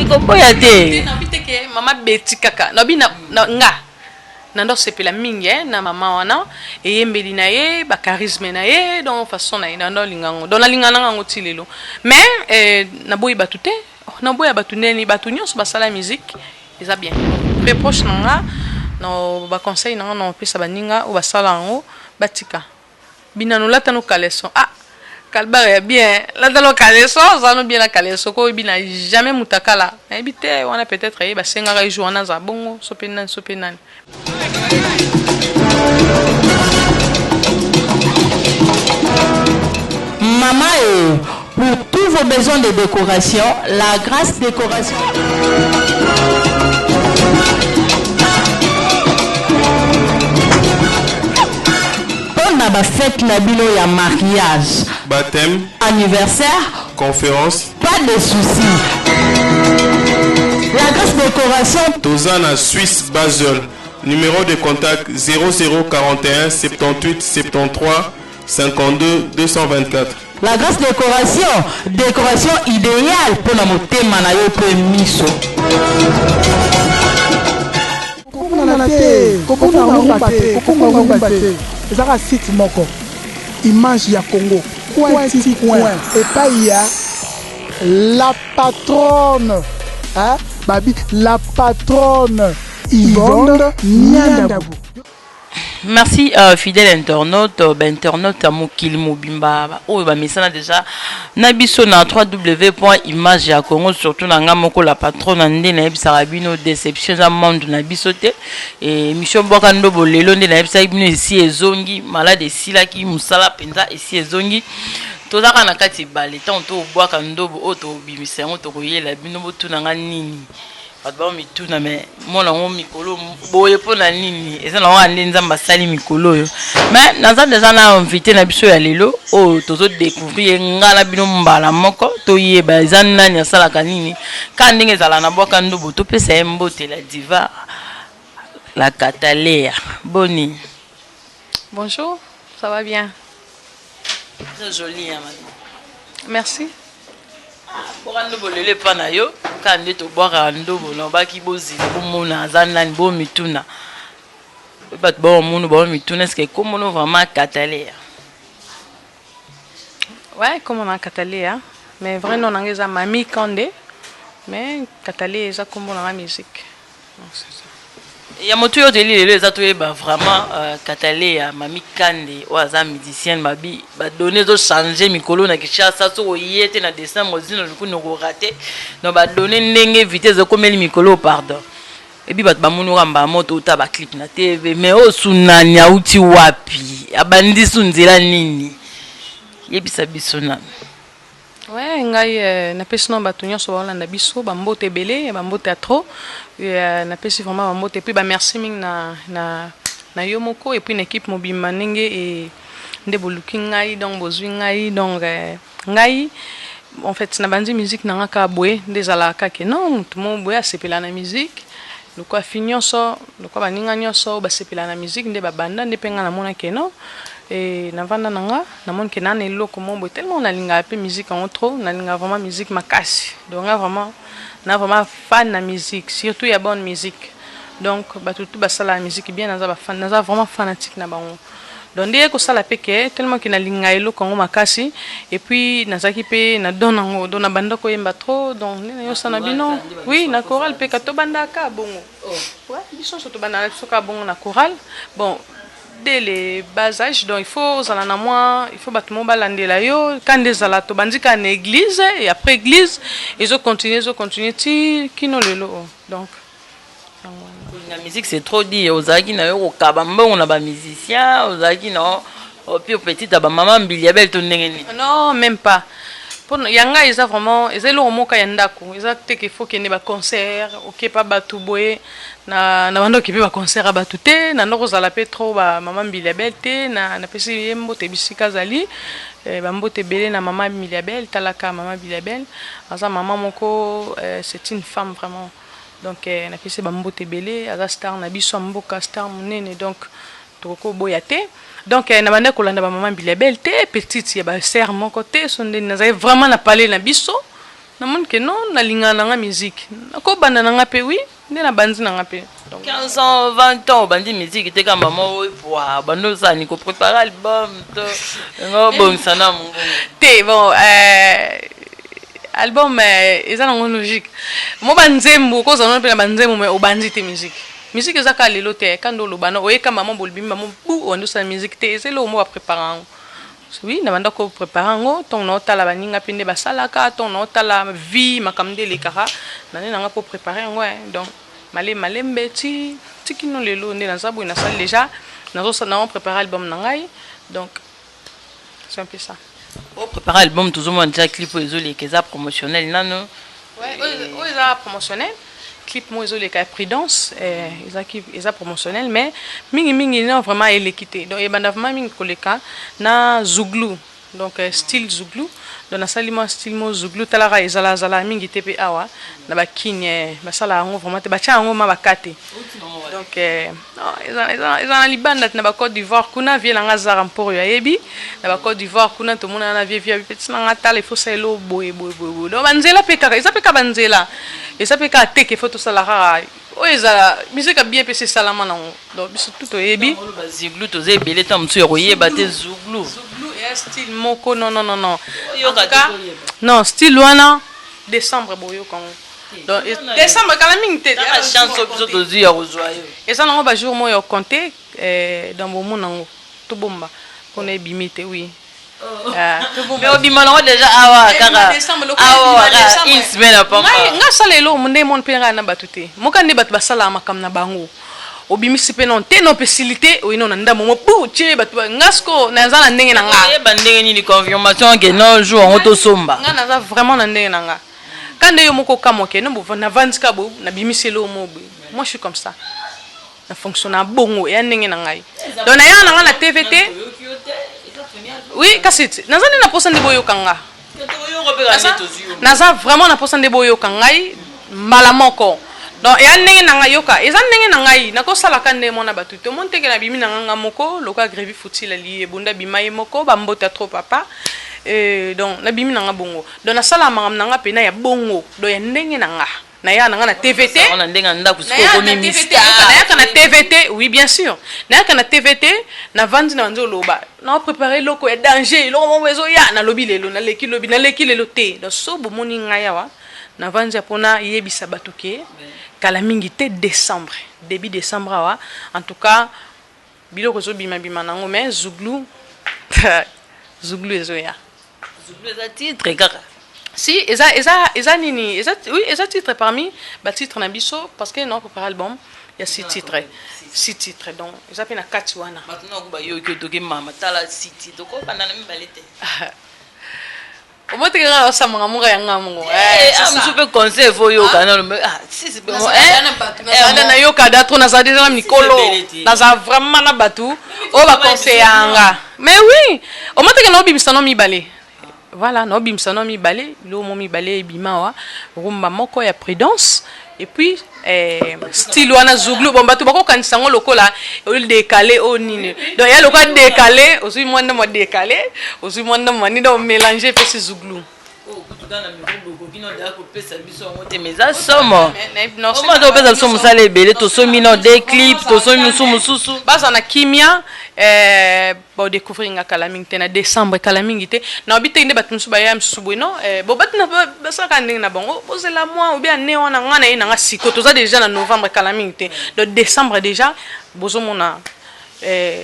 Te koboya te. Nabi te ke mama Betty kaka. Nabi na, na nga nando sepela mingi eh, na mama wana eyembeli na ye ba charisme na ye donc façon na ye nando linga ngo donc nalinga nanga ngo ti lelo mais eh, naboyi bato te. Oh, naboya bato ndeni bato nyonso basala musique eza bien. Reproche na nga na ba conseil na nga na opesa baninga oyo basala yango batika binano lata no caleçon. Ah, kalbar ya bien, lata no caleçon, oza no bien na caleçon ko oyebi na jamais mutakala nayebi te wana peut-être ye basengaka ye jour wana aza bongo so pe nani so pe nani. Mama e, pour tous vos besoins de décoration, la Grâce Décoration. Pona ba fête na bino ya mariage, baptême, anniversaire, conférence, pas de soucis. La Grâce Décoration. Toza na Suisse Basel. Numéro de contact 0041 78 73 52 224. La Grâce Décoration, décoration idéale pona motema na yo pe miso. Kobungana te, kobunga ngumba te, kobunga ngumba te. Ezaka site moko. Image ya Congo. Coin ti coin. Epai ya la patronne. Hein? Babi, la patronne Yvonne Niandabu. Merci fidèle internaute, ba internaute ya mokili mobimba oyo bamesana déjà na biso na www.image ya Congo, surtout na nga moko la patronne nde nayebisaka bino déception eza monde na biso te. Émission Bwaka Ndobo lelo nde nayebisaki bino esi ezongi, malade esilaki, mosala mpenza esi ezongi. Tozaka na kati ebale ntango tobwaka ndobo oyo tobimisa yango tokoyela bino botuna nga nini. Bato bao mituna me mwana yango mikolo boye mpo na nini eza na wana nde Nzambe asali mikolo oyo. Mais naza deja na invité na biso ya lelo oyo tozo découvrir ye nga na bino mbala moko toyeba eza nani asalaka nini kaka ndenge ezala na Bwaka Ndobo. Topesa ye mbote, la diva la Katalea, boni? Bonjour, ça va bien? Très jolie, hein, madame. Merci. Bwaka ndobo lelo epa na yo kaka nde tobwakaka ndobo na obaki bozela bomona aza nani bomituna bato baomona baomituna eske kombono vraiment Katalea? Ouais, comme on a Katalea, mais vrai nom na nga eza Mami Kande, mais Katalea eza kombo na nga musique. Donc c'est ça. Ya motu oyo toyeli lelo eza toyeba vraiment Katalea Mami Kande oyo aza musicienne babi badonne ezochange mikolo na Kinshasa soki oye te na décembre zino lukuni okorate donc badonne ndenge vitesse ekomeli mikolo pardon ebi bato bamoni oka mbala moto ota baclip na TV mais oyo sunani auti wapi abandi su nzela nini yebisa biso nanu. Ouais, ngai napesi no bato nyonso baolanda biso bambote ebele, bambote ya trop. Napesi vraiment bambote et puis bamerci mingi na yo moko et puis na équipe mobimba ndenge nde boluki ngai donc bozwi ngai donc ngai en fait nabandi musique na nga kaka boye nde ezalaka kaka non motu moko boye asepela na musique lokwa fi nyonso lokwa baninga nyonso oyo basepela na musique nde babanda nde mpe ngai namonake non e navanda na nga namoni ke naa na eloko moko boye tellement nalingaka mpe musique yango trop, nalingaka vraiment musique makasi donc nga vraiment na vraiment fan na musique surtout ya bonne musique donc bato tu basalaka musique bien naza bafan, naza vraiment fanatique na bango donc nde kosala mpe ke tellement ke nalinga eloko yango makasi et puis nazalaki mpe na don yango donc nabanda koyemba trop donc nde nayosana bino oui na chorale mpe ka tobandaka bongo. Ouais, biso nyonso tobandaka biso kaka bongo na chorale bon dès le bas âge donc il faut ozala na mwa il faut bato mo balandela yo ka nde ezala tobandi kaka na église et après église ezocontinue ezocontinue ti kino lelo donc yango wana. Kolinga musique c'est trop dire ozalaki na yo kokaba mbongo na bamusicien ozalaki na pure petite ya bamama mbili ya bele to ndenge nini? Non, même pas. Mpona ya ngai eza vraiment eza eloko moko ya ndako eza te ke faut kende baconcert okepa bato boye na banda okepe baconcert ya bato te na ndako ozala mpe trop bamama mbili ya bele te na napesi ye mbote bisika azali bambote ebele na mama mbili ya bele talaka mama mbili ya bele aza mama moko c'est une femme vraiment donc napesi bambote ebele aza star na biso ya mboka star monene donc tokoki koboya te donc na banda kolanda bamama mbili ya bele te petite ya basere moko te so ndeni nazali vraiment na palais na biso. Namoni ke non, nalingaka na nga musique, nakobanda na nga mpe. Oui, nde nabandi na nga mpe. Donc 15 ans, 20 ans obandi musique te, ka mama oyo pwa bandi osala kopréparer album to nga obongisa na mongongo? Te, bon, album eza nango logique. Mo banzembo kozala mpe na banzembo, mais obandi te musique. Musique eza kaka lelo te. Kanda oloba na oyeka mama bolobimi mama bu obandi osala musique te. Eza eloko mo baprépare yango. Oui, na banda koprépare yango ntongo naotala baninga mpe nde basalaka, ntongo naotala vie, makambo nde elekaka na nde nanga mpo prépare yango. Donc malembe ti tikino lelo nde naza boye, nasali déjà, nazo préparé album na ngai. Donc c'est un peu ça. Opréparé album, tozomona déjà clip oyo ezoleka, eza promotionnel nano? Oyo eza promotionnel, clip moko ezoleka ya Prudence, ezalaki, eza promotionnel, mais mingimingi non, vraiment eleki te. Donc ebanda vraiment mingi koleka na zouglou, donc style zouglou. Donc nasali mwa style mo zouglou. Talaka, ezalazala mingi te mpe awa na bakini basala yango vraiment te, batia yango ma baka te. Donc eza na libanda te, na bacôte d'Ivoire kuna. Vie na nga Zara Mporo ayebi, na bacôte d'Ivoire kuna tomonana na vie vie abi peti na nga: tala, il faut salela boye boye boye boye. Donc banzela mpe kaka eza mpe kaka banzela, eza mpe kaka teke, faut tosala kaka oyo ezala misika bien mpe esalama nango. Donc biso tu toyebi. Bazouglou toza ebele, ta mosusu ya koyeba te zouglou. Zouglou eya style moko. Non, non, non, non, non, style wana décembre boyoka yango. Donc décembre kala mingi te. Chance biso tozwi ya kozwa yo. Eza nango bajour moko ya compte. Donc bomona yango, tobomba mpona ebimi te, oui. Mais obima nango déjà awa kaka awa, une semaine apamba. Nga asala eloko nde mona mpe ngai na bato te moka nde bato basalaka makambo na bango. Obimisi mpe non te, non mpe esili te, oyino na ndambo mo bu tie bato. Nga siko naza na ndenge na nga. Oyeba ndenge nini confirmation ke non, jour yango tosomba? Nga naza vraiment na ndenge na nga. Ka nde yo moko okamwa ke no, navandi ka boye, nabimisi eloko mo boye. Moi, je suis comme ça, na fonctionne na bongo, eya ndenge na ngai. Donc nayaka na nga na TV te. Oui, kasi naza nde na posa nde boyoka nga. Naza vraiment na posa nde boyoka ngai mbala moko. Donc eya ndenge na ngai, yoka, eza ndenge na ngai, nakosalaka nde mona bato te. Omoni teke nabimi na nganga moko lokola Grevi Futila li ebonda bima ye moko bambota trop papa. Donc nabimi na nga bongo. Donc nasalaka makambo na nga mpena ya bongo, donc ya ndenge na nga. Nayaka na nga na TV te. Na ndenge ya ndako sikoyo okomi mystère. Nayaka na TV te. Oui, bien sûr, nayaka na TV te. Navandi na bandi oloba naoprépare eloko ya danger, eloko moko ezoya. Nalobi lelo, naleki lobi, naleki lelo te. Donc so bomoni ngai awa, navandi ya mpona yebisa bato ke kala mingi te, décembre, début décembre awa, en tout cas biloko ezobimabima nango. Mais zouglou, zouglou ezoya. Zouglou eza titre kaka? Si, eza nini, eza, oui, eza titre parmi batitre na biso, parce que na préparé album ya six titres, six titres. Donc eza mpe na kati wana. Bato nako bayoki otoki mama, tala siti, tokobanda na mibale te. Omoteke nga osamaka moko ya nga moko. Mosu mpe conseil fo oyoka nano. Nayoka da trop, nazala déjà na mikolo, naza vraiment na bato oyo baconseillaka nga. Mais oui, omoteke naobimisa no mibale, voilà, naobimisa no mibale, biloko mo mibale ebima awa: rumba moko ya Prudence et puis style wana zouglou. Bon, bato bakokanisa yango lokola odécalé oyo nini. Donc ya lokola décalé, ozwi mwa ndambo ya décalé, ozwi mwa ndambo ya nini, donc mélange epesi zouglou. Kopesa biso yango te, mais eza somo. Oma topesa biso mosala ebele, tosomi no des clips, tosomi mosusu mosusu. Baza na kimia, badécouvrir nga kala mingi te, na décembre, kala mingi te. Nayebi te nde bato mosusu baya mosusu boye. Non, bo bato basalaka ndenge na bango, bozela mwa obi ane wana. Nga na ye nanga siko toza déjà na novembre, kala mingi te. Donc décembre déjà bozomona.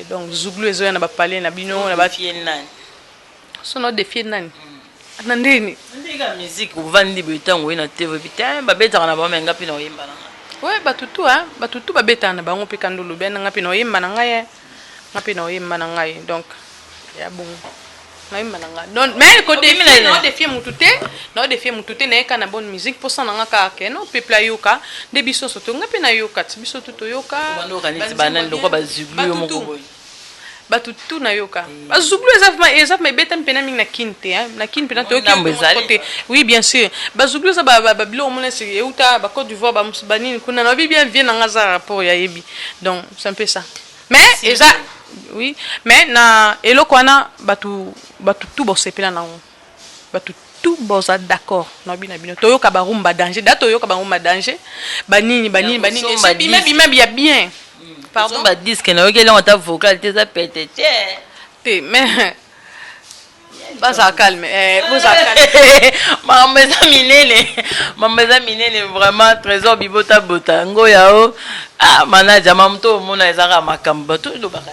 Donc zouglou ezoya na bapale na bino na nani? So na défier nani na ndeni? Ndenge musique ovandi boye, ntango oye na TV bi te, babetaka na bango, menga mpe na oyemba na nga. We, bato tu, bato tu babetaka na bango mpe. Kanda olobi nanga mpe na oyemba na ngai, nga mpe na oyemba na ngai. Donc ya bongo, nayemba na ngai. Donc mais kodéfier mutu te, naodéfier mutu te. Nayeka na bonne musique, mposa na nga kaka ke no peuple ayoka nde biso nyonso to nga mpe nayoka ti biso tu toyoka. Neti banani lokwa bazouglou yo moko boye? Bato tu nayoka bazouglou. Eza vraiment ebetami mpena mingi na Kini te, na Kini mpena toyoki te. Oui, bien sûr, bazouglou eza babiloko mona euta bacôte d'Ivoire, banini kuna. Nayebi bien, vie nanga aza rapport ya yebi. Donc c'est un peu ça. Mais eza, oui, mais na eloko wana bato tu bosepela nango, bato. Tout boza d'accord na bino, bino toyoka barumba danger, da toyoka barumba danger, banini banini banini, bima bima ya bien. Pardon, badisque nayoki elongo, ata vocal te, eza pete te. Te, mais bazala calme, bozala calme. Makambo eza minene, makambo eza minene vraiment. Trésor Bibota bota yango yao. Ah, manager, mamu to omona ezaka makambo bato elobaka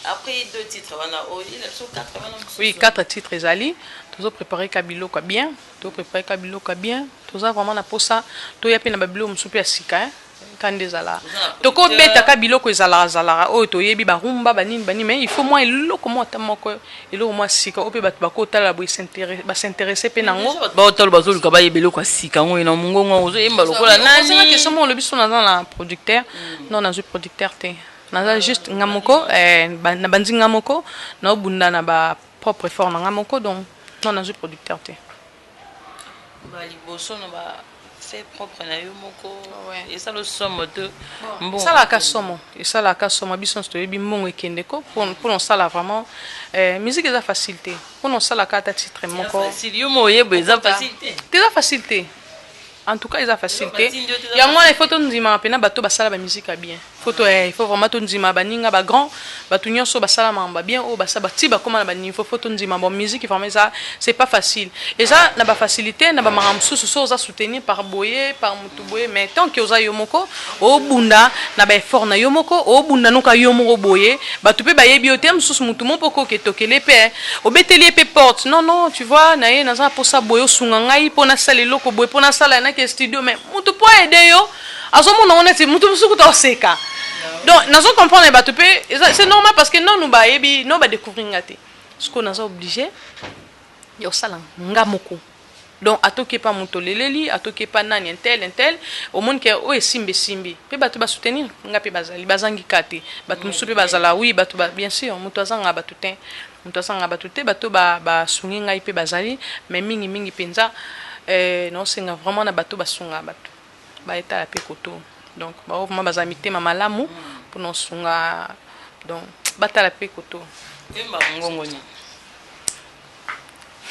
après deux titres wana, oyela biso quatre wana. Oui, quatre titres ezali. Tozopréparé ka biloko ya bien, tozopréparé ka biloko ya bien. Toza vraiment na posa toya mpe na babiloko mosusu mpe ya sika ka nde ezalaka. Tokobetaka biloko ezalaka zalaka oyo toyebi, barumba, banini banini, mais il faut mwa eloko mwa, ata moko eloko mwa sika oyo mpe bato bakotala boye, bas'intéresser mpe nango. Bato baotala, bazoluka bayeba eloko ya sika yango na mongongo ozoyemba lokola nani? Question moko olobi so naza na producteur. Non, nazwi producteur te, naza juste nga moko, na bandi nga moko, naobunda na bapropre effort na nga moko. Donc non, nazwi producteur te. Baliboso na ba fait propre na yo moko, esala somo te? Esalaka somo, esalaka somo. Biso nyonso toyebi mbongo ekende ko mpona osala vraiment musique. Eza facile te mpona osalaka ata titre moko. Yo mo oyeba, eza facile te. Te, eza facile te. En tout cas, eza facile te. Yango wana il faut tondimaka mpena bato basala bamusique ya bien. Faut to il faut vraiment tondima baninga, bagrand, bato nyonso basala makambo ya bien oyo basala bati bakóma na baniveau. Faut tondima. Bon, musique vraiment eza, c'est pas facile. Eza na bafacilité na bamakambo mosusu so oza soutenir par boye, par motu boye, mais tant que oza yo moko, obunda na baeffort na yo moko, obunda noka yo moko boye. Bato mpe bayebi yo te mosusu, motu mo mpo koke tokele mpe obeteli ye mpe porte. Non, non, tu vois, na ye naza na mposa boye, osunga ngai mpo nasala eloko boye, mpo nasala nake studio. Mais motu mpo aide yo, azomona ngo neti motu mosuku ta oseka. Donc nazo comprendre bato mpe, c'est normal, parce que nanu bayebi no badécouvrir nga te. Sikoyo naza obligé ya kosala nga moko. Donc atoki epa moto oleleli, atoki epa nani, un tel, un tel, omoni ke oyo esimbi, esimbi mpe bato basoutenir nga mpe bazali, bazangi ka te. Bato mosusu mpe bazala, oui, bato, bien sûr, moto azanga bato te, moto azanga bato te. Bato basungi ngai mpe bazali, mais mingimingi mpenza naosenga vraiment na bato basunga bato baetala mpe koto. Donc bao vraiment bazala mitema malamu mpona osunga, donc batala mpe koto. Yemba ngongo nini?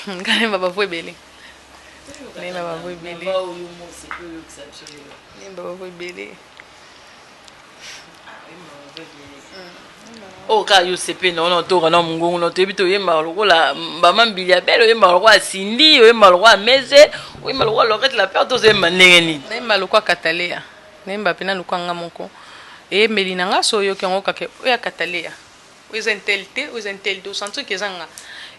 Ngai nayemba bavoix ebele, nayemba bavoix ebele, nayemba bavoix ebele. Oyo kaka yo sepe na wana, otoka na mongongo na toyebi te. Oyembaka lokola bama Mbili ya Bele, oyembaka lokola Sindi, oyembaka lokola Mese, oyemba lokola Lorette la Perte, ozoyemba ndenge nini? Nayemba lokola Katalea, nayemba mpena lokola nga moko. Eyembeli na nga so oyoki yango kaka oyo ya Katalea, oyo eza un tel te, oyo eza un tel te, osentir ke eza nga.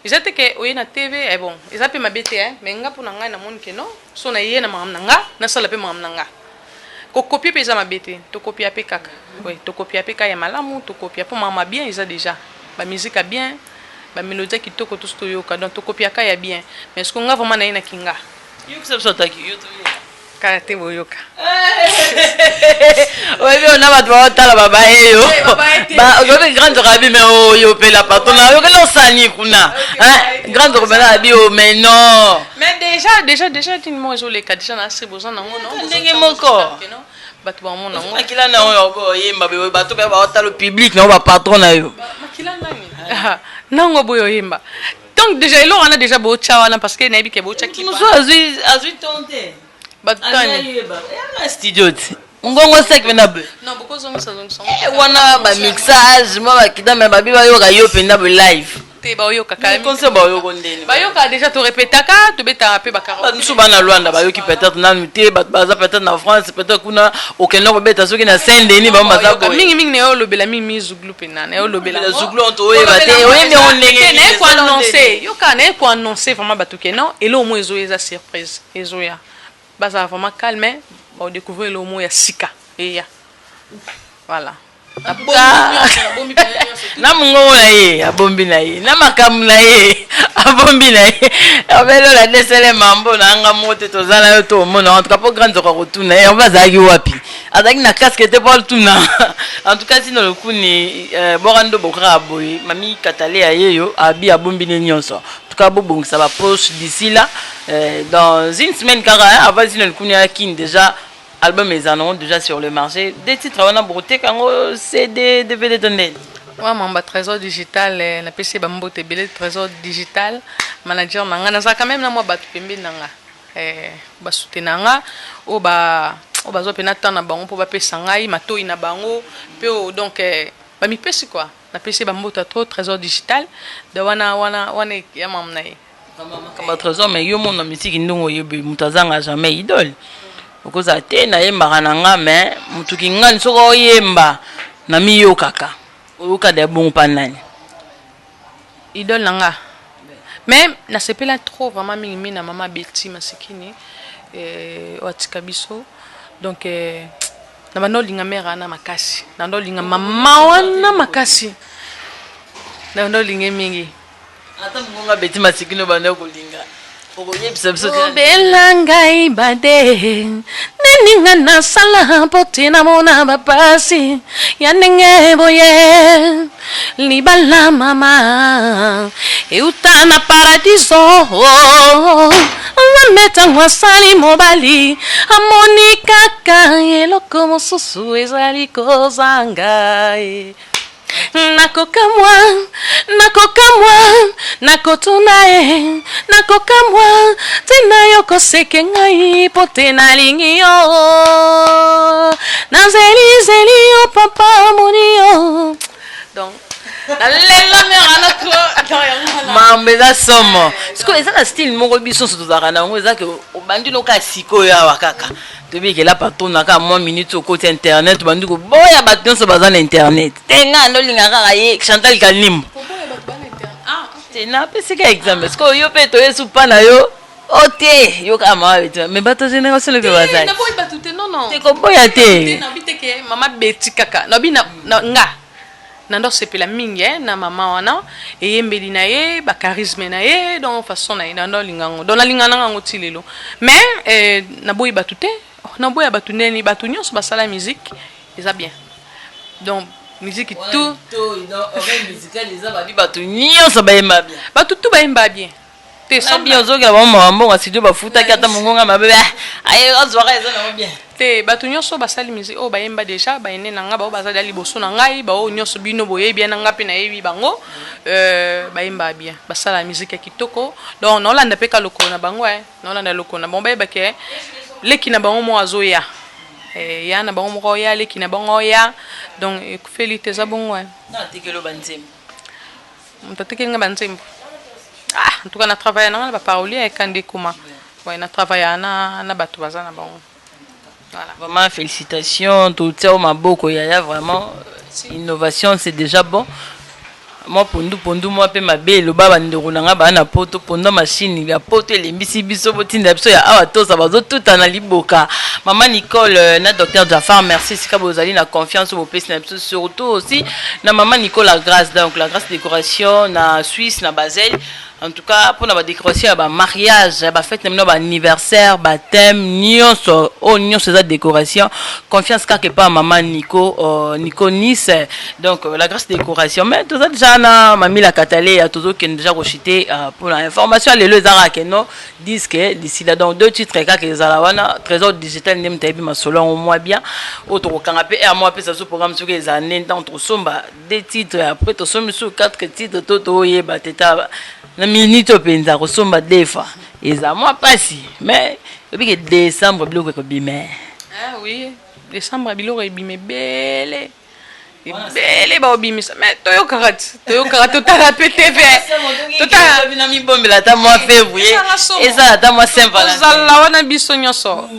Eza te ke oye na TV, bon, eza mpe mabe te, mais nga, mpo na ngai, namoni ke non, so naye na makambo na nga, nasala mpe makambo na nga. Kokopie mpe eza mabe te, tokopia mpe kaka. Oui, tokopia mpe kaka ya malamu, tokopia mpo makambo ya bien eza déjà, bamusique ya bien, bamélodie ya kitoko toso toyoka. Donc tokopiaka ya bien, mais ce que nga vraiment naye nga. Yokisa biso ataki yo toyoka. Kala te, boyoka. Oyebi ona bato baotala babaye yo, oyobi grande rabi, mais oyo mpe la patronne oyokeli osani kuna grande robena abi o, mais non. Mais déjà, déjà, déjà tini moko ezoleka déjà na se, boza nango non? Ndenge moko. Bato bamona yango. Makila na oyo oyemba, bato mpe baotala, public na yo, bapatron na yo. Makila nani nango boye oyemba? Donc déjà eloko wana déjà botya wana, parce que nayebi ke botya. Mosu azwi ton te. Bato tani. Studio te, ngongo sek mpe na boye. Non, bokozongisa zongisa. Wana bamixage mwa bakida, me babi bayoka yo mpenza boye live. Te, baoyokaka. Concert baoyoko ndeni? Bayoka déjà, torepetaka, tobetaka mpe bakara. Bato mosusu bana Lwanda bayoki peut-être nanu te, bato baza peut-être na France, peut-être kuna okenda kobeta soki na Saint Denis, bango baza boye. Mingimingi na ye olobela mingi zuglu mpena na ye olobela. Zuglu onto oyeba te, oyembi yango ndenge? Naye koannonce, yoka, naye koannonce vraiment bato ke non, eloko mo ezoya, eza surprise ezoya. Bazala vraiment calme, baodécouvrir eloko moko ya sika eya. Voilà. Na mongongo na ye abombi na ye, na makambo na ye abombi na ye, abelola desele mambo na anga moko te. Toza na yo, to omona en tout cas mpo grande oka kotuna ye yango azalaki wapi, azalaki na casque te mpo atuna. En tout cas sino lokuni boka ndo bokaka boye, mami Katale ya ye yo abi abombi ne nyonso. En tout cas bobongisa bapoche d'ici là, dans une semaine kaka avant sino lokuni akini déjà, album eza nango déjà sur le marché, des titres wana bokoteka yango CD, DVD to ndeni? Wa mamba Trésor Digital, napesi ye bambote ebele. Trésor Digital, manager na nga. Nazalaka même na mwa bato pembeni na nga, basoutenir nga, oyo bazwa mpena temps na bango mpo bapesa ngai matoi na bango mpe oyo, donc bamipesi quoi. Napesi ye bambote trop, Trésor Digital de wana wana wana ya mamu na ye. Makambo ya Trésor. Mais yo mona misiki ndongo, oyebi moto azanga jamais idole. Okozala te nayembaka na nga, mais motuki ngani soki oyemba na miyokaka, oyoka da bongo mpa nani? Idole na nga, mais nasepela trop vraiment mingimingi na mama Betty Masikini, oyo atika biso. Donc na banda olinga mare wana makasi, na banda olinga mama wana makasi, na banda olinga mingi. Ata mongonga Betty Masikini obanda kolinga, okoyebisa biso te? Obela ngai bade nini nga nasala mpo te namona bapasi ya ndenge boye. Libala mama euta na paradiso. Nzambe ntango asali mobali, amoni kaka eloko mosusu ezali kozanga ye. Nakokamwa, nakokamwa, nakotuna ye, nakokamwa ntina yo koseke ngai mpo te nalingi yo, nazelizeli yo, papa amoni yo. Donc nalela mare wana trop. Mambo eza somo. Sikoyo eza na style moko biso nyonso tozalaka na yango. Eza ke obandi noka sikoyo awa kaka tobikela patron na kaka mwa minute, okoti internet, obandi koboya bato nyonso baza na internet te. Nga ndolinga kaka ye Chantal Kanimbo te. Napesika exemple. Sikoyo yo mpe toyesu mpa na yo o te, yo kaka mama Betty, mais bato génération mpe bazali. Naboyi bato te, non non. Te, koboya te. Nabi te ke mama Betty kaka. Nabi na nga na ndo sepela mingi, na mama wana, eyembeli na ye, bacharisme na ye, donc façon na ye na ndo olinga yango. Donc nalinga nanga yango ti lelo. Mais naboyi bato te. Oh, naboya bato ndeni? Bato nyonso basala musique, eza bien. Donc musique tout. Eza babi bato nyonso bayemba bien. Bato tout bayemba bien te. Sans bien ozokela bango mawa, mbongo ya studio bafutaki, ata mongonga mabe aye azwaka, eza nango bien. Te, bato nyonso basali musique oyo bayemba déjà, bayene na nga, bao baza dia liboso na ngai, bao nyonso bino boyebi na nga mpe nayebi bango, bayemba bien, basala musique ya kitoko. Donc naolanda mpe ka lokolo na bango, naolanda lokolo na bango. Bayebake leki na bango moko azoya, ya na bango moko oya, leki na bango oya. Donc ekufeli te, eza bongo. Natekelo banzembo. Moto atekeli nga banzembo, ah, en tout cas na travaille nanga na baparolier ekande ekoma. Ouais, na travaille na bato baza na bango. Voilà. Vraiment, félicitations, totia o maboko yaya. Vraiment, innovation, c'est déjà bon. Mwa pondu pondu mwa mpe mabe eloba bandeko na nga baa na poto. Pondu machine ya poto elembisi biso, botinda biso ya awa tosa bazotuta na liboka. Mama Nicole na docteur Jafar, merci esika bozali na confiance oyo bopesi na biso, surtout aussi na mama Nicole la Grâce, donc la Grâce Décoration na Suisse, na Basel. En tout cas mpona badécoration ya bamariage, ya bafête na bino, baanniversaire, baptême, nyonso oyo nyonso eza décoration, confiance kaka epa mama Nico, Nico Nice, donc la Grâce Décoration. Mais toza déjà na Mamila Kataleya, tozokende déjà kochite mpona information ya lelo. Eza kaka keno disque d'ici là, donc deux titres kaka ezala wana. Trésor Digital nde moto ayebi masolo yango mwa bien. Oyo tokokanga mpe air mwa apesa so programme soki ezala nde ntango tokosomba deux titres, après tosombi su quatre titres to toyeba te. Ta na minute oyo mpenza kosomba deux fois eza mwa mpasi, mais obike décembre biloko ekobima. Ah oui, décembre biloko ebima ebele ebele, baobimisa. Mais toyokaka ti, toyokaka, totala mpe TV. Na mibombela ata mwa février, ezala ata mwa saint Valentin. Ozala wana biso nyonso,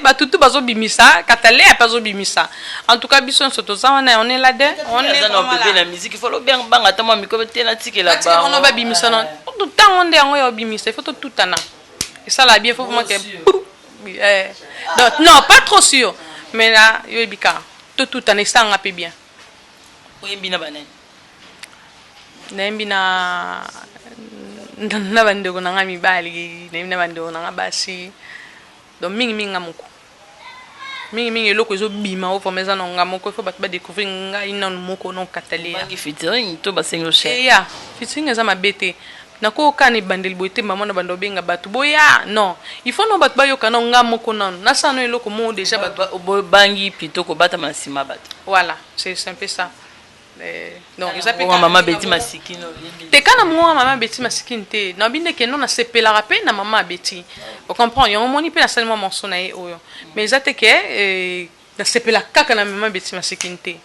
batutu bazobimisa, Kataleya mpe azobimisa. En tout cas biso nyonso toza wana, on est là de on est aza na bébé na musique, il faut lobenga banga ata mwa micro te, natikela. Bango babimisa na ntango nde yango ya obimisa. Il faut totutana, esala bien. Faut vraiment que donc, non, pas trop sûr, mais là yo yebi kaka totutana, esanga mpe bien. Oyembi na banani? Nayembi na bandeko na nga mibali, nayembi na bandeko na nga basi. Donc mingimingi nga moko, mingimingi eloko ezobima o vraiment eza na nga moko. Il faut bato badécouvrir ngai nanu moko non Kataleya. Bangi featuring to basengi cher? Eya, featuring eza mabe te. Nakoyoka na ebandeli boye te, mama na banda obenga bato boya. Non, il faut no bato bayoka no nga moko nanu, nasala no eloko moko déjà bato. Bobangi plutôt kobatama na nsima bato. Voilà, c'est un peu ça. Donc eza mpe mama Beti Masikini. Te, ka na mongongo mama Beti Masikini te. Nayebi ndeke no nasepelaka mpe na mama Beti, ocomprendre? Yango moni mpe nasali mwa morceau na ye oyo, mais eza te ke nasepela kaka na mama Beti Masikini te.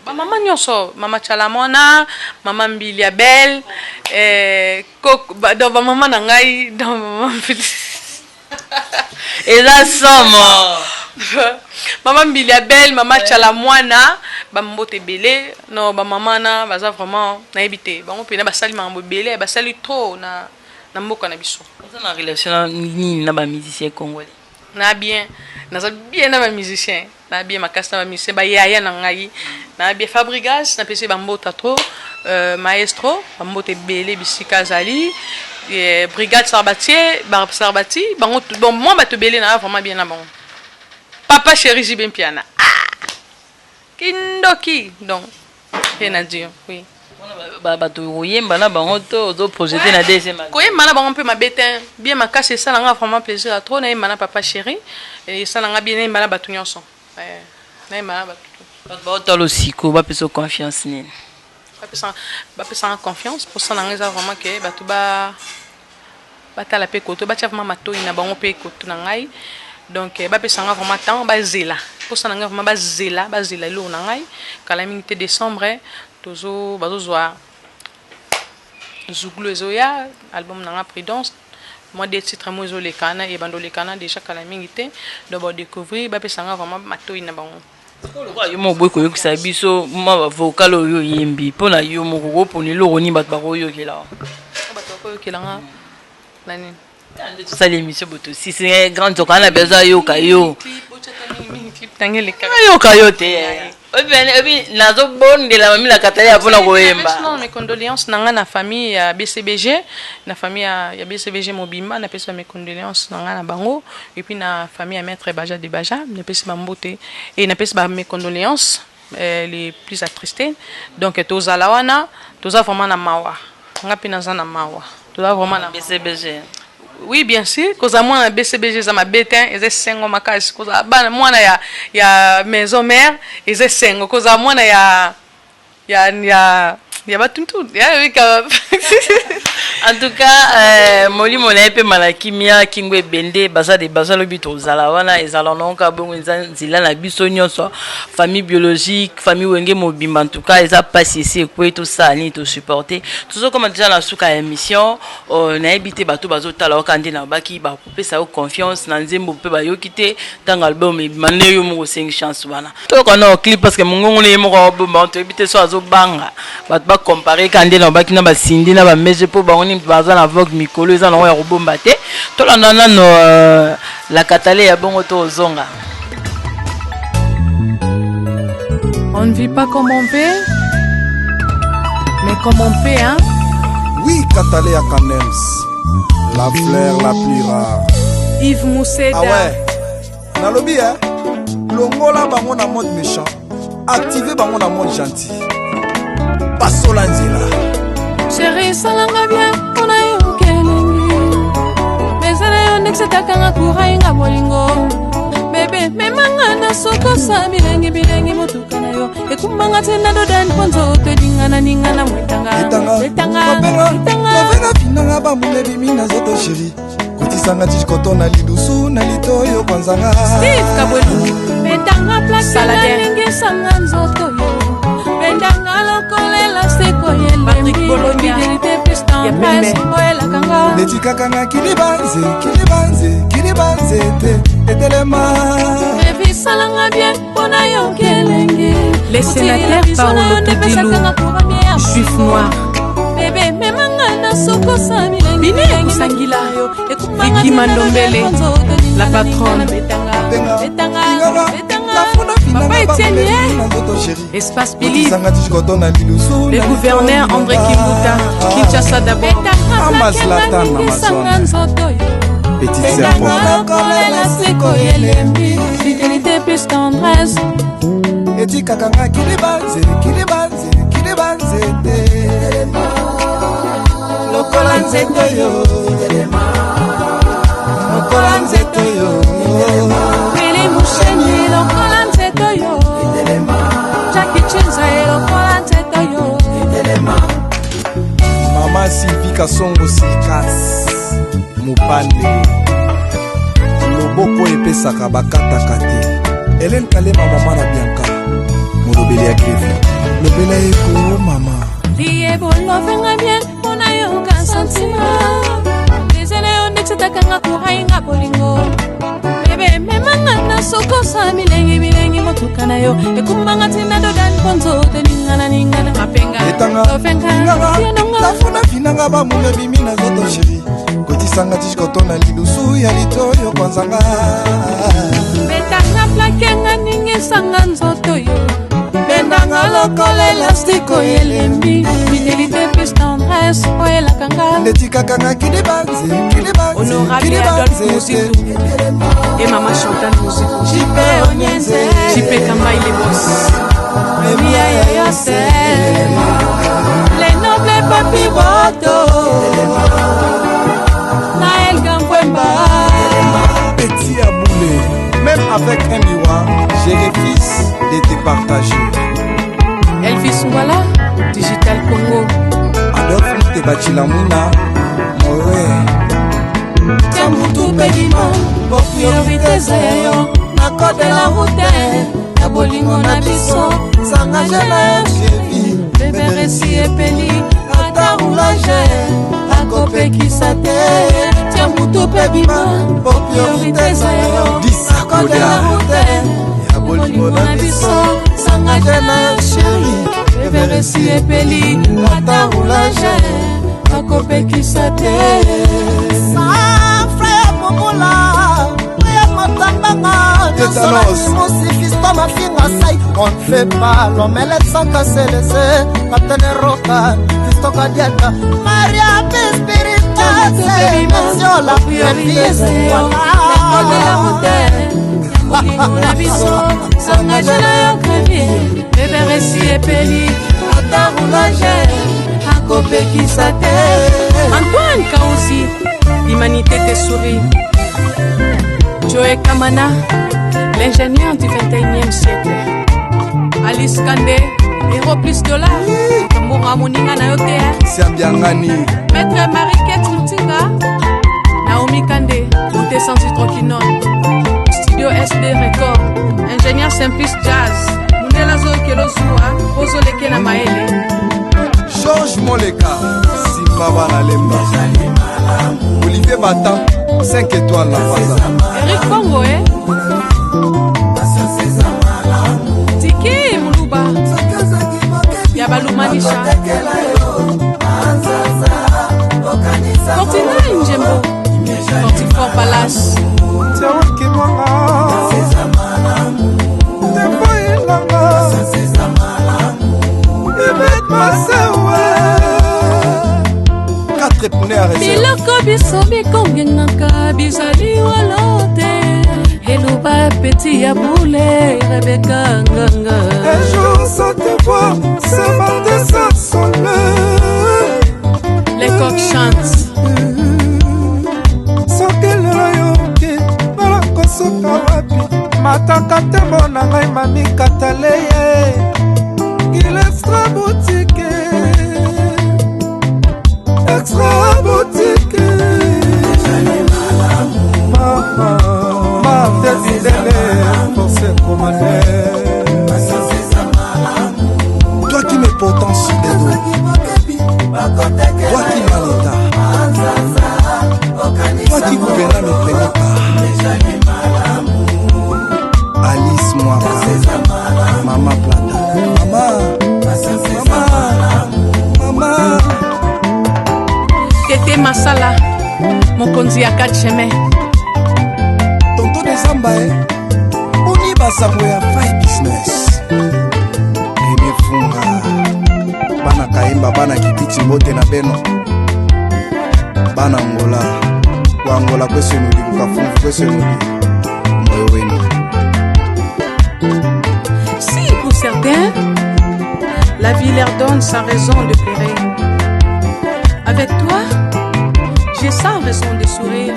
Bamama nyonso, mama Tshala Mwana, mama Mbilia Bel, donc bamama na ngai, donc mama Eza somo. Mama Mbilia Bel, mama Tshala Mwana, bambote ebele. No bamama na baza vraiment, nayebi te, bango mpena basali makambo ebele, basali trop na mboka na biso. Oza na relation nini na bamusicien congolais? Na bien, naza bien na bamusicien, na bien makasi na bamusicien, bayaya na ngai, na bien. Fabrigas, napesi bambota trop, maestro, bambote ebele bisika azali, brigade Sarbatier, Sarbati, bango bon, mwa bato ebele, na vraiment bien na bango. Papa chéri JB Mpiana, ah! Kindoki, donc rien à dire, oui. Bato koyemba na bango to ozoprojeter na deuxième? Koyemba na bango mpe mabe te, bien makasi, esalanga vraiment plaisir ya trop. Nayemba na papa chéri, esalanga bien. Nayemba na bato nyonso, nayemba na bato. Bato baotala osiko, bapesa confiance nini? Bapesanga confiance, mposa nanga eza vraiment ke bato batala mpe koto, batia vraiment matoi na bango mpe koto na ngai. Donc bapesanga vraiment temps, bazela. Mposa na ngai vraiment, bazela, bazela eloko na ngai. Kala mingi te, décembre, tozo bazozwa Zuglu, ezoya album na nga Prudence, mwa deux titres mo ezolekana, ebanda olekana déjà kala mingi te. Donc badécouvrir, bapesanga vraiment matoi na bango. Lokola yo moko boyi koyokisa biso mwa bavocal oyo oyembi mpo na yo moko, kopona eloko nini bato bakoyokela? Bato bakoyokelanga na nini? Nde tosali émission bo tosisi grande zoka na besoin ayoka yo. Ayoka yo te, obi nazobondela Mami la Kataleya mpona koyemba. Non, mes condoléances na ngai na famille ya BCBG, na famille ya BCBG mobimba. Napesi ba mes condoléances na ngai na bango, et puis na famille ya maître Baja de Baja, napesi bambote et napesi ba mes condoléances les plus attristés. Donc tozala wana, toza vraiment na mawa, nga mpe naza na mawa, toza vraiment na BCBG. Oui, bien sûr, kozala mwana BCBG eza mabe te, eza esengo makasi. Kozala bana mwana ya maison mère eza esengo. Kozala mwana ya batuntu ya En tout cas, molimo na ye mpe mala kimia, kingo ebende baza de baza. Lobi tozala wana, ezala nango bongo, eza nzela na biso nyonso, famille biologique, famille Wenge mobimba. En tout cas eza mpasi, esi ekwei, tosala nini? Tosupporte. Tozokoma déjà na suka ya émission. Nayebi te, bato bazotala oka nde nabaki bakopesa yo confiance na nzembo mpe bayoki te. Ntango album ebima nde yo moko osengi chance wana, toyoka na clip, parce que mongongo na ye moko abomba, toyebi te so azobanga bato bacompare ka nde na babaki na basindi na bamege mpo bango nini baza na vogue mikolo, eza nango ya kobomba te. Tolanda nano la Katale ya bongo, to ozonga. On ne vit pas comme on veut, mais comme on peut, hein. Oui, Kataleya Kanems, la fleur la plus rare. Yves Mousseda. Ah ouais, nalobi eh, longola bango na mode méchant, active bango na mode gentil. Basola nzela. Chéri, esalanga bien mpona yoka elengi mezala yo ndenge etakanga kurainga bolingo. Bébé, memanga na sokosa bilengi bilengi, motuka na yo ekumbanga ntina dodani mpo nzoto elingana ningana mwetanga. Etanga. Etanga. Mabenga. Etanga. Mabenga finanga bambuma ebimi na nzoto. Chéri, kotisanga tishkoto na lidusu na litoyo kwanzanga. Steve Kabwelu. Betanga plakela. Saladin. Ningisanga nzoto yo, bendanga lokolela seko. Patrick Bologna. Fidélité plus Ya tendresse pembe. oyelakanga. Neti kaka nga kilibanze, kilibanze, kilibanze te etelema. Ebisalanga bien mpona yoki elengi. Les sénateurs Paolo Tudilu, Juif noir. Bébé, memanga na sokosa bilengi. Bine Kusangila, Vicky Mandombele, la patronne. Benga, nafuna. Papa Etienne, finanga na nzoto, chéri. Espace Billy, Kotisanga tishkoto na lidusu. Le gouverneur André Kimbuta, Kinshasa d'abord. Ama Zlatan Ningisanga Amazon. nzoto yo. Petite sœur propre. Kolela seko elembi, fidélité plus tendresse. Etikaka nga kilibanze, kilibanze, kilibanze te, lokola nzete yo, lokola nzete yo. Pili Musheni, lokola nzete yo. Jackie. Bapesaka bakataka te. Hélène Kalema mama na Bianca. Molobeli ya Grevi. Lobela ye ko mama. Liyebolovenga bien mpona yoka sentiment ezele yo ndeti takanga korainga bolingo bebe memanga na sokosa milengi milengi motuka na yo ekumbanga ntina dodan mpo nzoto eningana ningana mapenga Etanga ofenga Ninganga yenonga Tafuna finanga bamume bimi na nzoto sheri. Kotisanga tishkoto na lidusu ya litoyo kwanzanga. Betanga plakenga ningisanga nzoto yo bendanga lokola elastike oyo elembi fidelité plus tendresse oyo elakanga Neti kakanga kilibanze kilibanze Honorable Adolphe kilibanze. Muzito et Maman Chantal Muzito. Jipe Onyenze JP Kambaï les boss. Mia Yoyose Les nobles Papi Boto Naël Gambwemba Petit à bouler. Même avec un miroir, je refuse de te partager. Elvis Wala, Digital Congo. Adolphe Muteba Moe. Tia mutu mpe bima po priorité eza ya yo na code de la route ya bolingo na biso S'engager na yo chérie. Beberesi epeli ata roulage akopekisa te tia mutu mpe bima po priorité eza ya yo na code de la route Ya bolingo na biso. S'engager na yo chérie beberesi epeli ata roulage akopekisa te Frère Momola, frère Matambanga, Tétanos. Fisto mafinga sai, on ne fait pas l'omelette sans casser les œufs. Captain Roca, Fisto Kadiata, Maria Spirita, c'est la fils, bolingo na biso sangage na yo crevier beberesi epeli ata roulage akopekisa te Antoine Kaouzi, l'humanité te sourit. Joe Kamana, l'ingénieur du 21e siècle. Alice Kande, héros plus dollar. Tambonga moninga na yo te, hein. Siambiangani. Maître Marie-Kate Mutinga, Naomi Kande, beauté sans hydroquinone. Studio SD Record, ingénieur Simplice Jazz. Mundela Zokelo Zua, Ozoleke na Maele. Georges Moleka, Simba Bana Lemba. Olivier Bata, 5 étoiles na Faza. Eric Bongo, eh? Tiki Muluba. Ya Balumanisha. Fortina Njembo. Fortifort Palace. Tiawaki mwanga Tempo ilanga Ibet masewe 4 pneus à réserve. Biloko biso bikongengaka bizali walo te eloba peti ya bule Rebeka Nganga. Un jour sans te voir, ce matin sans soleil. Les coqs chantent. Soki lelo yoki nalakosuka wapi mataka tembo na ngai mami katale ye il extra boutique extra boutique mama marte fidele force komande. Toi qui me portes sur les dos. Toi qui m'as l'état. Toi qui gouvernas mes premiers pas. Alice Mwaka. Mama Plata. Mama. Mama. Mama. Tete Masala, mokonzi ya 4 chemin. Tonton de Zamba, eh. Boni basango ya Fai Business. Rene Funga. Bana Kayemba, bana Kipiti mbote na beno. Bana Angola. Wa Angola kwesenuli, bukafungu kwesenuli. Moyo wenu. Si pour certains, la vie leur donne sa raison de pleurer. Avec toi, j'ai 100 raisons de sourire.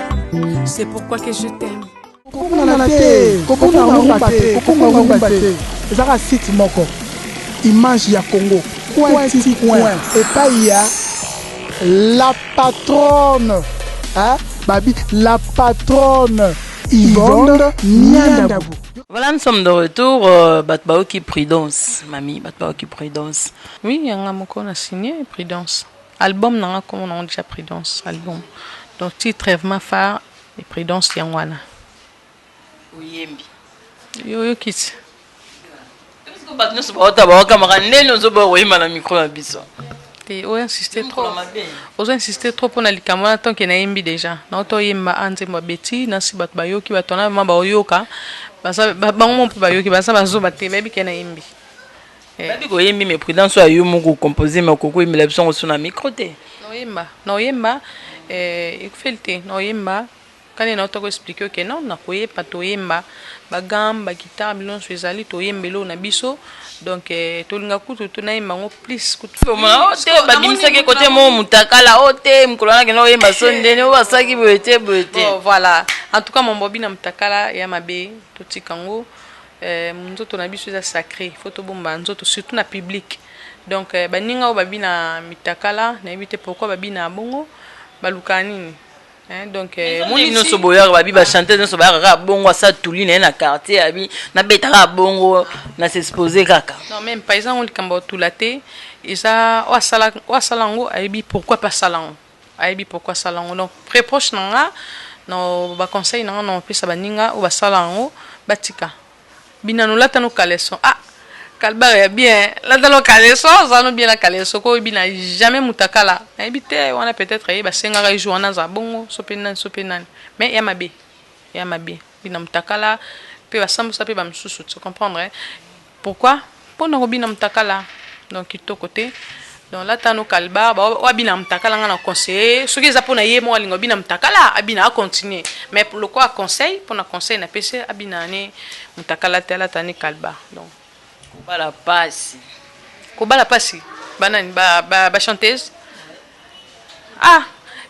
C'est pourquoi que je t'aime. Kobungana te, kobunga rumba te, kokonga rumba te, ezaka site moko image ya Congo coin ti coin epai ya la patronne, hein? Babi la patronne. Yvonne Niandabu. Voilà, nous sommes de retour. Euh, bato baoki prudence, mamie, bato baoki prudence. Oui, yanga moko na signé Prudence. Album nanga comme on a déjà Prudence album. Donc titre vraiment phare et Prudence yango wana. Oyembi. Yo yo kiti. Bato nyonso baota baokamaka ndeni ozoboya koyemba na micro na biso. Te oyo insiste trop. Ozo insiste trop mpona likambo wana tant que nayembi déjà. Nauta oyemba a nzembo ya Betty nasi bato bayoki bato wana ma baoyoka baza bango mo mpe bayoki baza bazoba te bayebi ke nayembi. Eh. Babi koyembi mais prudence oyo yo moko composé mais okoki koyembela biso yango so na micro te. Naoyemba naoyemba eh, ekufeli te naoyemba kani na ko expliquer que non nakoyeba toyemba ba gamme ba guitare biloko nyonso ezali toyemba eloko na biso donc eh, tolinga kutu tonayemba yango plus kutu omona o te babimisaki kote moko mutakala o te mokolo wana kenda oyemba so ndeni oyo basalaki boye te boye te. Bon, voilà en tout cas mombobi na mutakala ya mabe totika yango eh, nzoto na biso eza sacré faut tobomba nzoto surtout na public donc eh, baninga oyo babina mitakala nayebi te pourquoi babina bongo balukaka nini. Hein, donc eh, moni nyonso boyaka babi ba chanteuse nyonso bayaka kaka bongo asa tuli na ye na quartier abi nabetaka bongo na s'exposer kaka. Non même pas eza ngo likambo ya tula te eza oyo asala oyo asala yango ayebi pourquoi pe asala yango ayebi pourquoi asala yango donc reproche na nga na ba conseil na nga na opesa baninga oyo basala yango batika Binano lata no caleçon ah calbar ya bien lata no caleçon oza no bien na caleçon ko bina jamais mutakala nayebi te wana peut-être ye basengaka ye jour wana aza bongo so pe nani so pe nani mais ya mabe ya mabe bina mutakala pe basambusa pe ba misusu tu comprendre hein pourquoi pona kobina mutakala donc kitoko te donc lata no calbar ba oyo abina mutakala nga na conseiller soki eza pona ye moko alinga obina mutakala abina a continuer mais lokola conseil pona conseil na pesi abina ne mutakala te alata ne calbar donc kobala pasi kobala pasi banani ba ba, ba chanteuse ah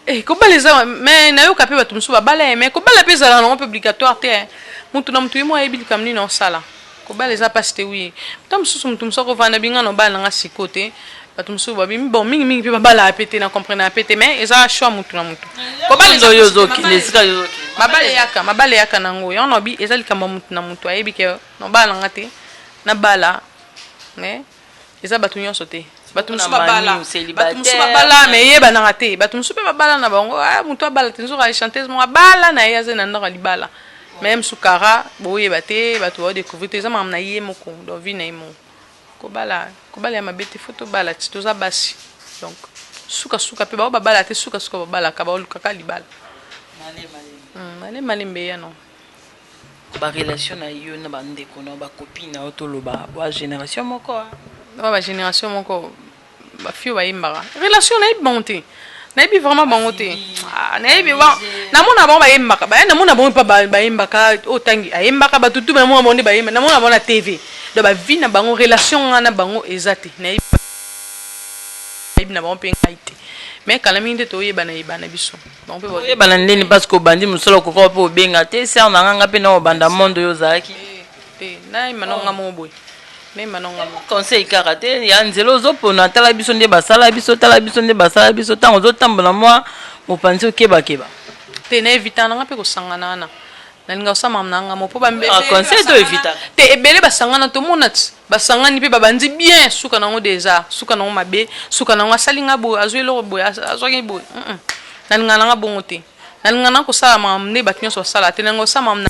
eh, kobala eza mais nayoka mpe bato mosusu babala ye mais kobala mpe ezalaka nango mpe obligatoire te eh. Motu na motu ye moko ayebi likambo nini osala kobala eza mpasi te wi ta mosusu motu mosusu akovanda binga na obala nanga siko te bato mosusu babi bon mingimingi mpe babalaka mpe te na comprenaka mpe te mais eza choix motu na motu kobala oyo ozokende esika yo ozokende mabala eyaka mabala eyaka nango yango nabi eza likambo ya motu na motu ayebi ke nobala nanga te nabala mais eza bato nyonso te bato mosusu babala bato mosusu babala mais eyebanaka te bato mosusu mpe babala na bango ah, moto abala te nzoka chanteuse moko abala na ye aza na ndako ya libala mais mosusu kara boyeba te bato baodécouvrir te eza makambo na ye moko donc vie na ye moko kobala kobala ya mabe te fo tobala ti toza basi donc sukasuka mpe bao babala te sukasuka babalaka baolukaka libala malembe eya non Ba relation na yo na ba ndeko na yo ba copine na yo toloba ba generation moko ah. Ba ba generation moko ba fille bayembaka relation nayebi bango te nayebi vraiment bango te ah, nayebi ba namona bango bayembaka ba namona bango pa bayembaka oyo tangi ayembaka bato tu namona bango nde bayemba namona bango na TV donc ba vie na bango relation nga na bango eza te nayebi na bango mpe ngai te mais kala mingi nde toyebana yebana biso Oyebana ndeni parce que obandi mosala okoka mpe obenga te sœur na nga nga mpe na obanda monde oyo ozalaki te nayeba na nga moko boye nayeba na nga moko conseil kaka te ya nzela ozopona tala biso nde basala biso tala biso nde basala biso ntango ozotambola mwa mopanzi okebakeba te na evitaka na nga mpe kosangana wana nalinga kosala makambo na nga moko mpo ah, conseil to evitaka te ebele basangana tomona ti basangani mpe babandi bien suka nango deja suka nango mabe suka nango asali nga boye azwi eloko boye azwaki boye nalinga nanga bongo te nalinga na kosala makambo nde bato nyonso basala te nalinga kosala makambo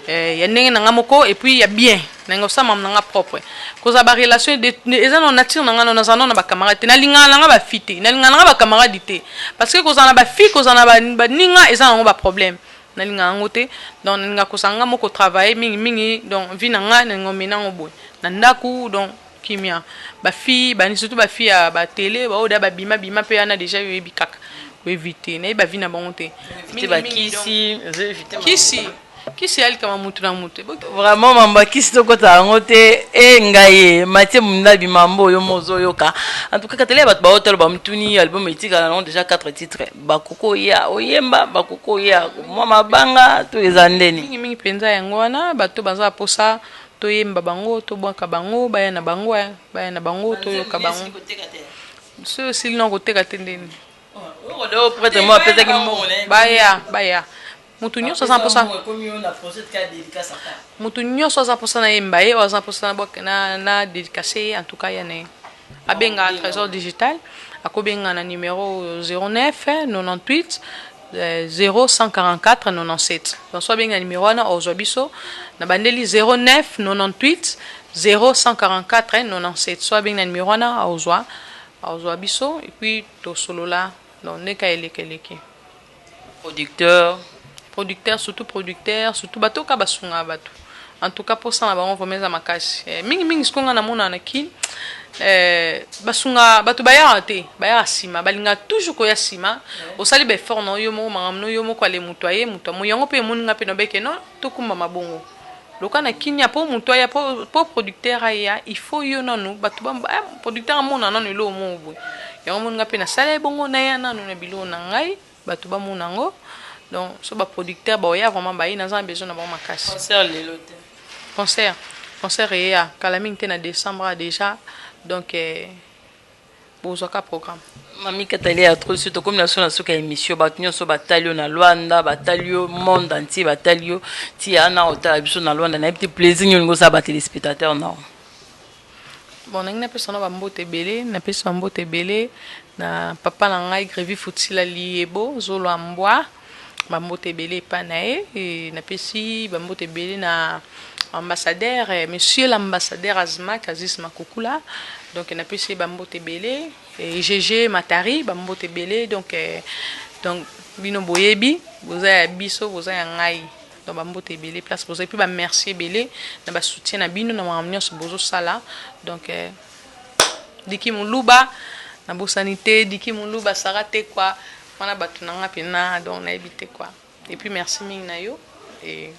eh, ya ndenge na nga moko et puis ya bien nalinga kosala makambo na nga propre kozala ba relation eza na nature na nga no nazala no na ba camarade te nalingaka na nga ba fille te nalingaka na nga ba camarade te parce que kozala na ba fille kozala na baninga eza nango ba problème nalingaka yango te donc nalingaka kozala nga moko travailler mingi mingi donc vie na nga nalinga omena yango boye na ndaku donc kimia ba fille bani surtout ba fille ya ba tele ba oyo da babima bima mpe wana deja oyebi kaka koevite nayebi ba vie na bango te bakisi kisi kisi ya likama mutu na mutu vraiment mambo ya kisi tokota yango te e ngai ye matie mundabi mambo oyo mozoyoka en tout cas katali ya bato baotalo bamutuni album etikala nango déjà 4 titres bakoki oya oyemba bakoki oya mwa mabanga to eza ndeni mingi mingi mpenza yango wana bato baza mposa toyemba bango tobwaka bango baya na bango baya na bango toyoka bango soki osili na koteka te ndeni prêtre mo apesaki mbongo baya baya. Moto nyonso aza mposa, moto nyonso aza mposa nayemba ye, oyo aza mposa na, na dédicace ye. En tout cas, ya na ye abenga Trésor Digital, akobenga na numéro 09 98 0144 97. Donc so abenga numéro wana, ozwa biso na bandeli 09 98 0144 97. So abengi na numéro wana, ozwa biso et puis tosolola. Donc ndeka eleki eleki. Producteur. Producteur, surtout producteur, surtout bato oka basungaka bato. En tout cas, mposa na bango vraiment eza makasi. Mingimingi sikoyo nga namona na Kini, basunga bato bayaka te, bayaka nsima, balingaka toujours koya nsima. Osali baeffort na yo moko, makambo no yo moko, ale moto aye, moto amo yango mpe emoni nga mpe nabeke no tokumba mabongo loka na Kinia mpo moto aya, mpo producteur aya, il faut yo nanu bato, producteur amona nanu eloko moko boye. Yango moni nga mpe nasala ye bongo, naya nanu na biloko na ngai, bato bamona yango. Donc so baproducteur baoya vraiment, baye, naza na besoin na bango makasi. Concert lelo te? Concert eya kala mingi te, na décembre déjà. Donc bozwaka programme. Mami Kataleya trop so, tokomi na so na suka ya émission. Bato nyonso batali yo na Lwanda, batali yo monde entier, batali yo ti ya na otala biso na Lwanda, nayebi te plaisir nini olingi osala batéléspectateur nao. Bon, nangi napesa na bambote ebele, napesi bambote ebele na papa na ngai Grevi Futila Liebo Zolo ya Mbwa, bambote ebele epai na ye. E napesi bambote ebele na ambassadeur, monsieur l'ambassadeur Azmak Aziz Makukula. Donc napesi ye bambote ebele. GG Matari, bambote ebele. Donc bino boyebi, boza ya biso, boza ya ngai. Donc bambote ebele place boza, et puis bamerci ebele na basoutien na bino na makambo nyonso bozosala. Donc Diki Moluba, nabosani te Diki Moluba, Sara te kwa wana, bato na nga mpena. Donc nayebi te quoi. Et puis merci mingi na yo et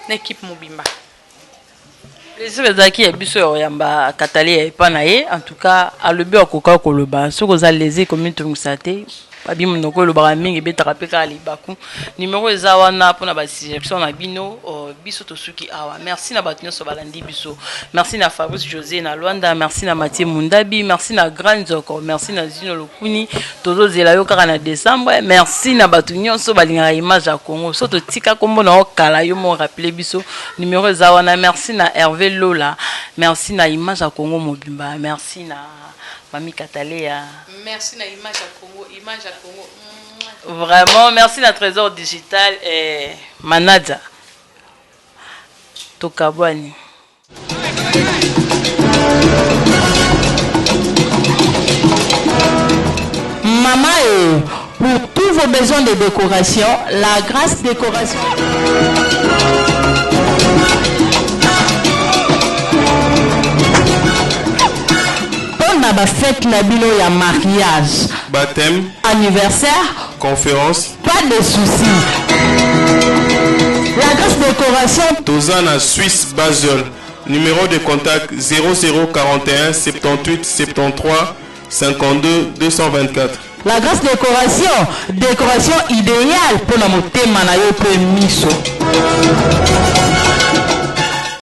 na équipe mobimba. Plaisir ezalaki ya biso ya koyamba Kataleya epa na ye. En tout cas, alobi akoka koloba. Soki oza lese, komitungisa te. Babi monoko elobaka mingi, ebetaka mpe kaka libaku. Numero eza wana mpona basuggestion na bino. Biso tosuki awa. Merci na bato nyonso balandi biso. Merci na Fabrice José na Lwanda, merci na Mathieu Mundabi, merci na Grand Nzoko, merci na Zino Lokuni, tozozela yo kaka na décembre. Merci na bato nyonso balingaka Image ya Congo. So totika nkombo na yo kala, yo mo rappele biso, numero eza wana. Merci na Hervé Lola, merci na Image ya Congo mobimba, merci na Mami Kataleya. Merci na Image ya Congo, Image ya Congo. Vraiment, merci na Trésor Digital et manager. Tokabwani. Maman, pour tous vos besoins de décoration, la Grâce Décoration. Mpona bafete na bino ya mariage, baptême, anniversaire, conférence, pas de souci. La Grâce Décoration. Toza na Suisse Basel. Numéro de contact 0041 78 73 52 224. La Grâce Décoration, décoration idéale mpona motema na yo mpe miso.